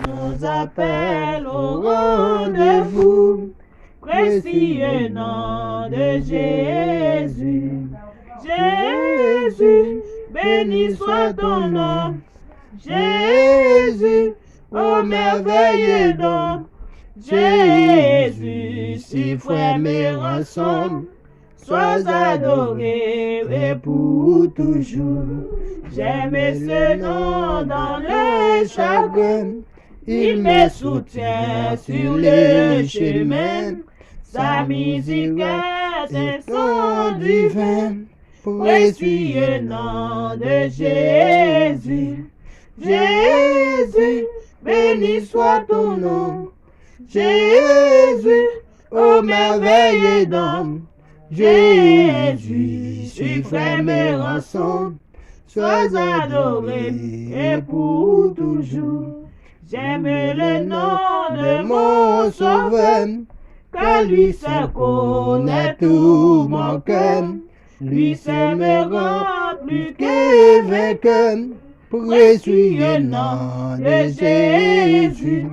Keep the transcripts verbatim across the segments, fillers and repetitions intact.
nous appelle au rendez-vous. Précieux nom de Jésus. Jésus, béni soit ton nom. Jésus, ô merveilleux don. Jésus, si frère me ransom. Sois adoré et pour toujours. J'aime ce nom dans le chagrin. Il me soutient sur le chemin. Sa musique est un son divin. Précieux nom de Jésus. Jésus, béni soit ton nom. Jésus, ô merveilleux don. Jésus, suprême rançon. Sois adoré et pour toujours. J'aime le nom de mon Sauveur, car lui seul connaît tout mon cœur. Lui seul me rend plus que vainqueur. Précieux nom de Jésus.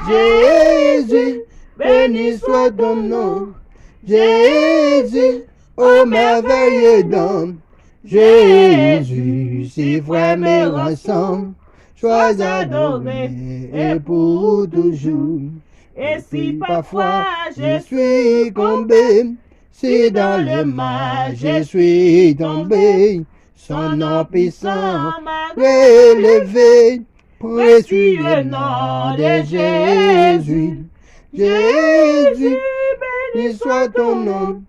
Jésus, béni soit ton nom. Jésus, ô merveilleux don. Jésus, si frère me rançon, sois adoré et pour toujours. Et si parfois je suis tombé, si dans le mal je suis tombé, son nom puissant m'a relevé. Précieux nom de Jésus. Jésus, béni soit ton nom.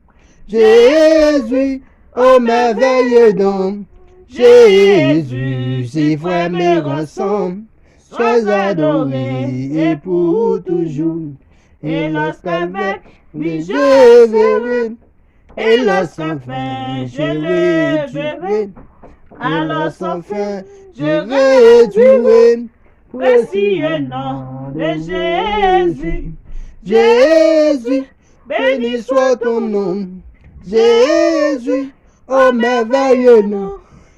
Jésus, ô merveilleux don. Jésus, si frère me rançon, sois adoré et pour toujours. Et lorsqu'avec lui je verrai, et lorsqu'enfin je le verrai, alors enfin je réduirai. Précieux nom de Jésus. Jésus, béni soit ton nom. Jésus, ô merveilleux nom.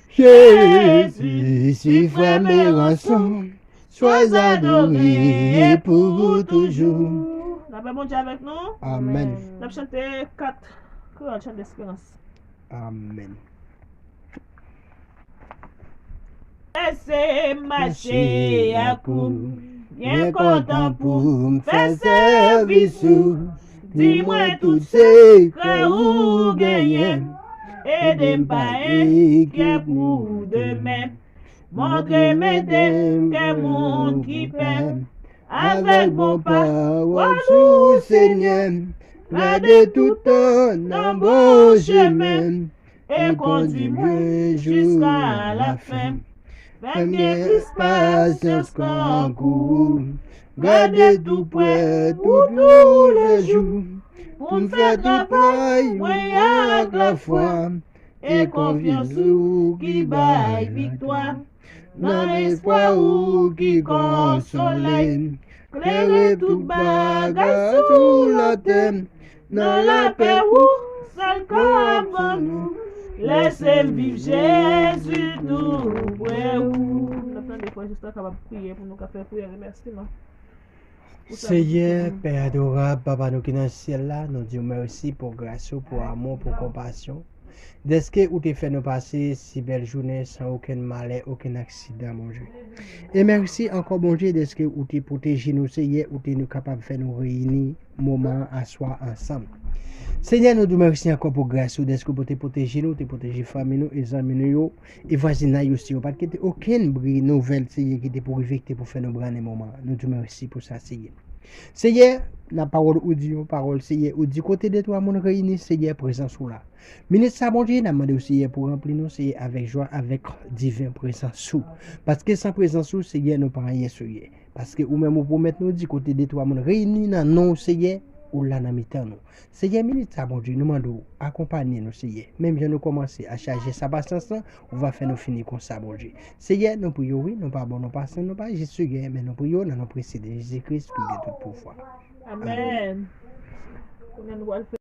Jésus, si frère me rançon, sois adoré pour toujours. Lapè Bondye avèk nou. Amen. N ap chante kat kreyòl, chan desperans. Amen. Lèse m mache ak ou, byen kontan pou m fè sèvis ou. Di mwen tout sekrè ou genyen, ede m pa enkyè pou demen. Montre m ede m kè moun ki pè, avèk bon pawòl sou Senyè. Gade tout tan nan bon chemen, e kondui mwen jiska lafen. Fè m gen plis pasyans kankou ou. Gade tou prè tou toulejou, pou m fè travay mwen ak lafwa, e konfyans ou ki bay viktwa, nan lespwa ou ki konsole. Klere tout bagay sou latè, nan lapè ou sèl k ap ban nou. Lèse m viv Jezi tou prè ou. N ap tande frè Justin kapab priye pou nou ka fè priyè remèsiman. Seyè, Pè adorab, Papa nou ki nan syèl la, nou di w mèsi pou gras ou, pou amou, pou konpasyon. Dèske ou te fè nou pase si bèl jounen san okenn malè, okenn aksidan, Bondye. E mèsi ankò, Bondye, dèske ou te pwoteje nou, Seyè, ou te nou kapab fè nou reyini moman an aswè ansanm. Seyè, nou di w mèsi ankò pou gras ou, dèske ou te pwoteje nou, ou te pwoteje fanmi nou e zanmi nou yo, e vwazinay yo, Seyè. Ou pa t kite okenn bri nouvèl, Seyè, ki te pou rive, ki te pou fè nou brannen moman an. Nou di w mèsi pou sa, Seyè. Seyè, nan pawòl ou di yon pawòl, Seyè, ou di kote de twa moun reyini, Seyè, prezans ou la. Minit sa, Bondye, n ap mande w, Seyè, pou ranpli nou, Seyè, avèk jwa, avèk diven prezans ou. Paske san prezans ou, Seyè, nou pa anyen, Seyè. Paske ou menm ou pwomèt nou, di kote de twa moun reyini nan non w, Seyè, ou la nan mitan nou. Seyè, minit sa, Bondye, nou mande w akonpanye nou, Seyè. Menm jan nou kòmanse a chaje sa pasyans lan, ou va fè nou fini konsa, Bondye. Seyè, nou priye w, wi, nou pa bon, nou pa sen, nou pa jis, Seyè, men nou priye w nan non presye de Jezi Kris ki gen tout pouvwa. Amèn. Kounye a nou pral fè